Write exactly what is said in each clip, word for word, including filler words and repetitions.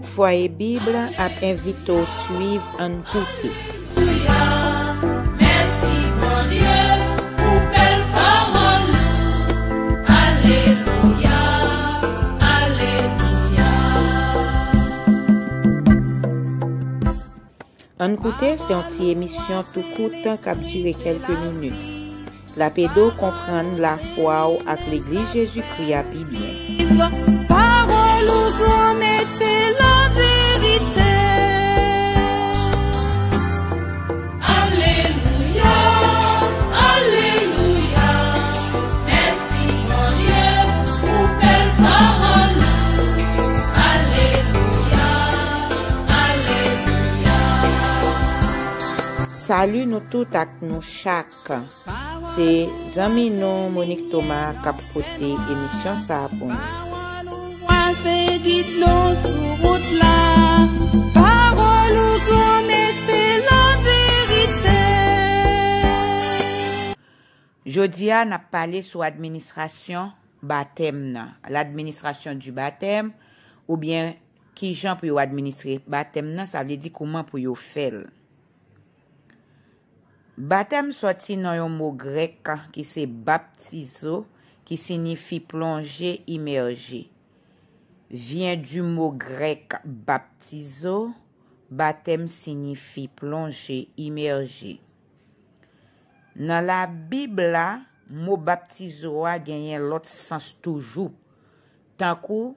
Fwaye Bib ap envite w swiv Ann Koute. Mèsi Bondye pou bèl pawòl ou. Alelouya, alelouya. Ann Koute se yon ti emisyon tou kout k ap dire kèlke minit. L ap ede w konprann lafwa w ak Legliz Jezikri a pi byen. Pawòl ou pwomete laverite. Alelouya, alelouya. Mèsi Bondye pou bèl pawòl ou. Alelouya, alelouya. Sali nou tout ak nou chak. Se zanmi nou Monique Thomas k ap pote emisyon sa a pou nou. Pawòl ou vwazen gid nou sou wout la. Pawòl ou pwomete laverite. Jodi a, n ap pale sou administrasyon batèm nan. L'administration du baptême, oubyen kijan pou yo administre batèm nan, sa vle di kouman pou yo fè l. Batèm sòti nan yon mo grèk ki se baptizo, ki siyifi plonje, imèje. Vient du mot grec baptizo, batèm siyifi plonje, imèje. Nan Labib la, mo baptizo a genyen lòt sans toujou, tankou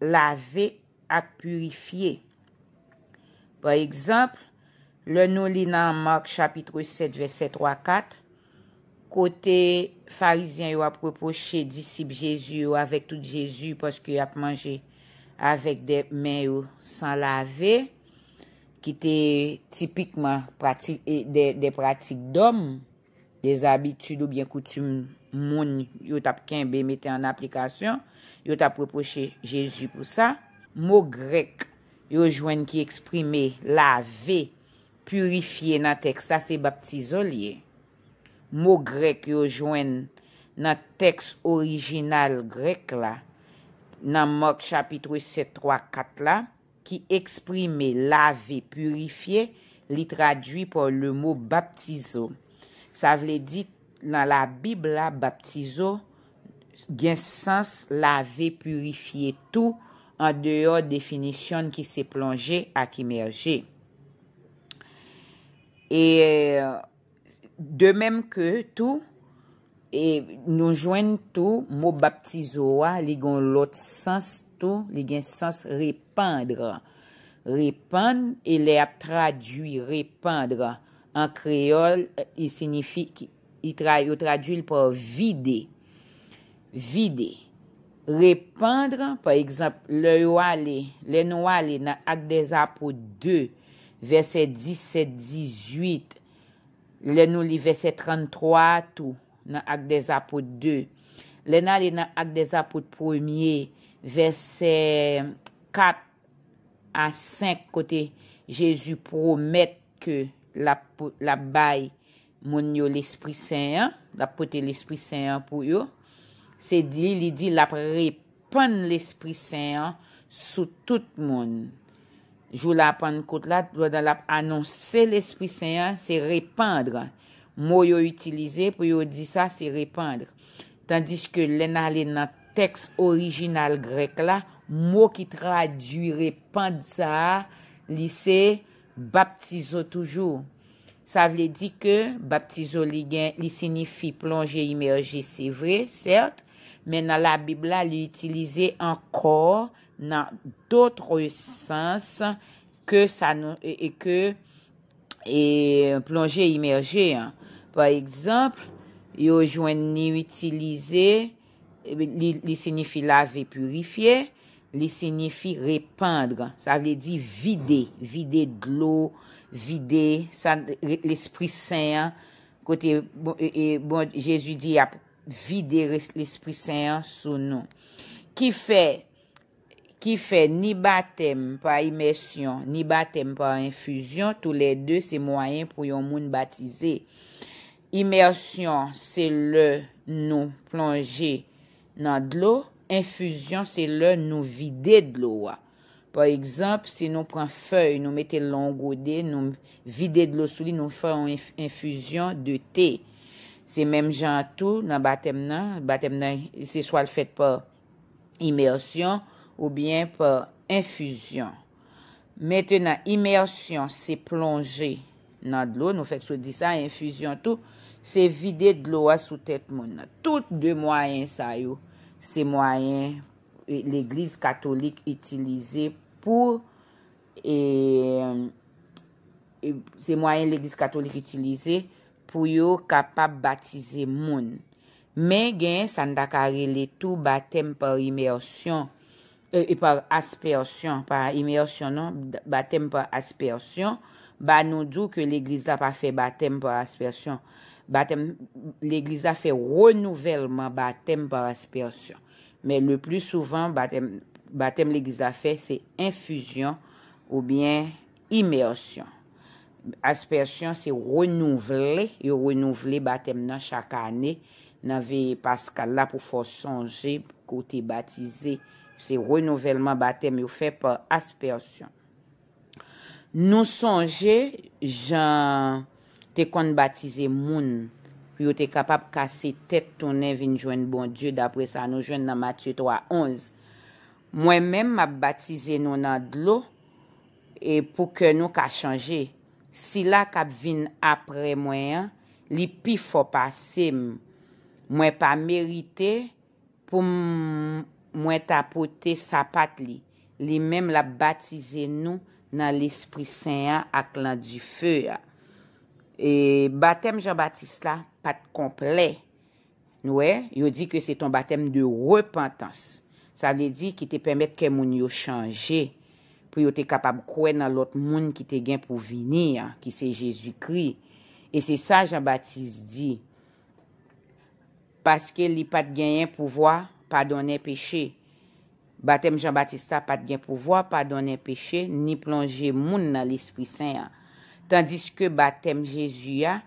lave ak pirifye. Pa egzanp, lè nou li nan Mak chapit sèt, vèsè twa, kat, kote Farizyen yo ap repwoche disip Jezi yo avèk tout Jezi paske y ap manje avèk de men yo san lave, ki te tipikman prati-, e, de, de pratik dòm, de zabitid oubyen koutim moun yo t ap kenbe, mete an aplikasyon, yo t ap repwoche Jezi pou sa. Mo grèk yo jwenn ki eksprime lave, pirifye nan tèks la, se baptizo l ye. Mo grèk yo jwenn nan tèks orijinal grèk la, nan Mak chapit sèt, twa, kat la, ki eksprime lave, pirifye, li tradui pa le mo baptizo. Sa vle di, nan Labib la, baptizo gen sans lave, pirifye tou, andeyò definisyon ki se plonje ak imèje. E de menm ke tou, e nou jwenn tou mo baptizo a, li gen yon lòt sans tou, li gen sans repandre. Repann, e lè y ap tradui repandre an kreyòl, li siyifi, ki, li tra-, yo tradui l pa vide. Vide. Repandre, pa egzanp, lè yo ale, lè nou ale nan Actes des Apôtres de, vèsè disèt, dizuit, lè nou li vèsè tranntwa a tou, nan Actes des Apôtres de. Lè n ale nan Actes des Apôtres premye, vèsè kat a senk, kote Jezi pwomèt ke l ap, l ap bay moun yo Lespri Sen an, l ap pote Lespri Sen an pou yo. Se di, li di l ap repann Lespri Sen an sou tout moun. Jou Lapannkot la, pandan l ap anonse Lespri Sen an, se repandre. Mo yo itilize pou yo di sa, se repandre. Tandiske lè n ale nan tèks orijinal grèk la, mo ki tradui repandre sa a, li se baptizo toujou. Sa vle di ke baptizo li gen, li siyifi plonje, imèje, se vre, sèt, men nan Labib la, li itilize ankò nan dotre sans ke sa nou, e, e ke, e, plonje, imèje an. Pa egzanp, yo jwenn li itilize, e, li, li siyifi lave, pirifye, li siyifi repandre. Sa vle di vide, vide dlo, vide sa, re-, Lespri Sen an, kote, bon, e, e, bon, Jezi di y ap vide res-, Lespri Sen an sou nou. Ki fè, ki fè ni batèm pa imèsyon, ni batèm pa enfizyon, toulède se mwayen pou yon moun batize. Imèsyon se lè nou plonje nan dlo, enfizyon se lè nou vide dlo a. Pa egzanp, si nou pran fèy, nou mete l nan yon gode, nou vide dlo sou li, nou fè yon enf-, enfizyon de te. Se menm jan an tou nan batèm nan. Batèm nan, se swa l fèt pa imèsyon oubyen pa enfizyon. Mentenan, imèsyon, se plonje nan dlo, nou fèk sot di sa, enfizyon tou, se vide dlo a sou tèt moun nan. Tout de mwayen sa yo, se mwayen, e, Legliz Katolik itilize pou, e, e, se mwayen Legliz Katolik itilize pou yo kapab batize moun. Men genyen sa n ta ka rele tou batèm pa imèsyon, e, e pa aspèsyon, pa imèsyon non, batèm pa aspèsyon. Ba nou di w ke Legliz la pa fè batèm pa aspèsyon. Batèm, Legliz la fè renouvèlman batèm pa aspèsyon. Men le pli souvan, batèm, batèm Legliz la fè, se enfizyon oubyen imèsyon. Aspèsyon, se renouvle, yo renouvle batèm nan chak ane nan veye paskal la pou fè w sonje ke w te batize. Se renouvèlman batèm yo fè pa aspèsyon. Nou sonje Jan te konn batize moun pou yo te kapab kase tèt tounen vin jwenn Bondye, dapre sa nou jwenn nan Matye twa onz. Mwen menm, m ap batize nou nan dlo, e pou kè nou ka chanje. Sila k ap vin apre mwen an, li pi fò pase m. Mwen pa merite pou m, mwen ta pote sapat li. Li menm l ap batize nou nan Lespri Sen an ak lan dife a. E batèm Jan Batis la pa t konplè. Nou wè, yo di ke se t on batèm de repantans. Sa vle di ki te pèmèt kè moun yo chanje, pou yo te kapab kwè nan lòt moun ki te gen pou vini an, ki se Jezikri. E se sa Jan Batis di, paske li pa t genyen pouvwa padonnen peche. Batèm Jan Batis la pa t gen pouvwa padonnen peche ni plonje moun nan Lespri Sen an. Tandiske batèm Jezi a,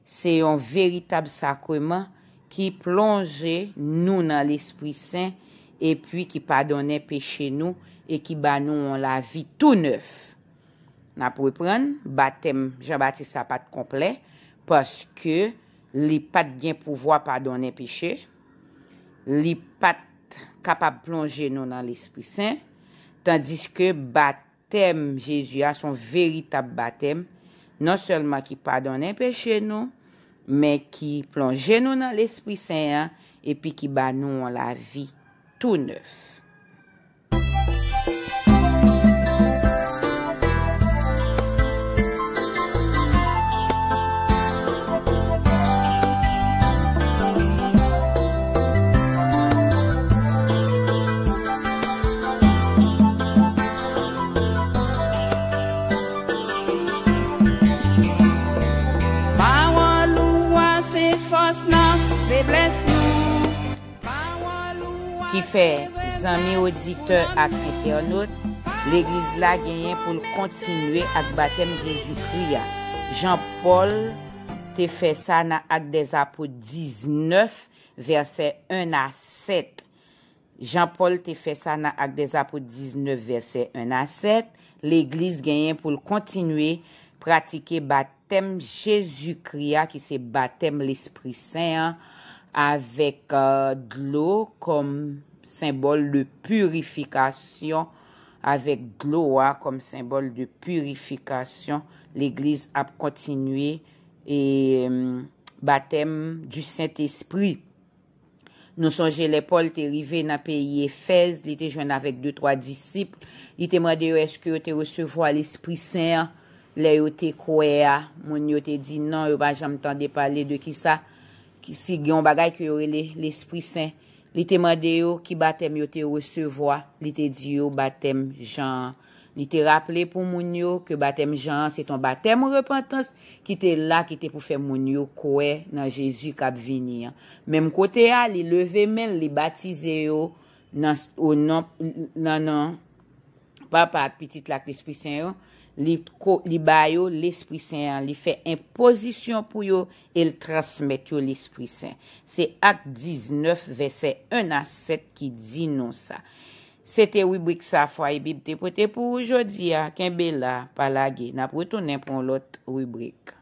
se yon veritab sakreman ki plonje nou nan Lespri Sen epi ki padonnen peche nou e ki ba nou yon lavi tou nèf. N ap reprann, batèm Jan Batis la pa t konplè, paske li pa t gen pouvwa padonnen peche, li pa t kapab plonje nou nan Lespri Sen, tandiske batèm Jezi a se yon veritab batèm, non sèlman ki padonnen peche nou, men ki plonje nou nan Lespri Sen an, epi ki ba nou yon lavi tou nèf. Pawòl ou a se fòs nan feblès nou. Kifè, zanmi oditè ak entènot, Legliz la genyen pou l kontinye ak batèm Jezikri a. Jan Pòl te fè sa nan Ak dèzapot diznèf, vèsè en a sèt. Jan Pòl te fè sa nan Ak dèzapot diznèf, vèsè en a sèt. Legliz genyen pou l kontinye pratike batèm Jezikri a, ki se batèm Lespri Sen an, avèk, euh, dlo kòm senbòl de pirifikasyon, avèk dlo a kòm senbòl de pirifikasyon. Legliz ap kontinye, e, batèm di Sentespri. Nou sonje lè Pòl te rive nan peyi Efèz, li te jwenn avèk de twa disip. Li te mande yo èske yo te resevwa Lespri Sen an lè yo te kwè a. Moun yo te di non, yo pa janm tande pale de kisa, ki, si gen yon bagay ke yo rele Lespri Sen. Li te mande yo ki batèm yo te resevwa. Li te di yo batèm Jan an. Li te raple pou moun yo ke batèm Jan an se t on batèm repantans ki te la, ki te pou fè moun yo kwè nan Jezi k ap vini an. Menm kote a, li leve men l, li batize yo nan, o non, nan non Papa ak Pitit la ak Lespri Sen yo. Li ko-, li ba yo Lespri Sen an, li fè enpozisyon pou yo e l transmèt yo Lespri Sen. Se Ak diznèf, vèsè en a sèt ki di nou sa. Se te ribrik sa Fwa e Bib te pote pou ou jodi a. Kenbe la, pa lage. N ap retounen pou yon lòt ribrik.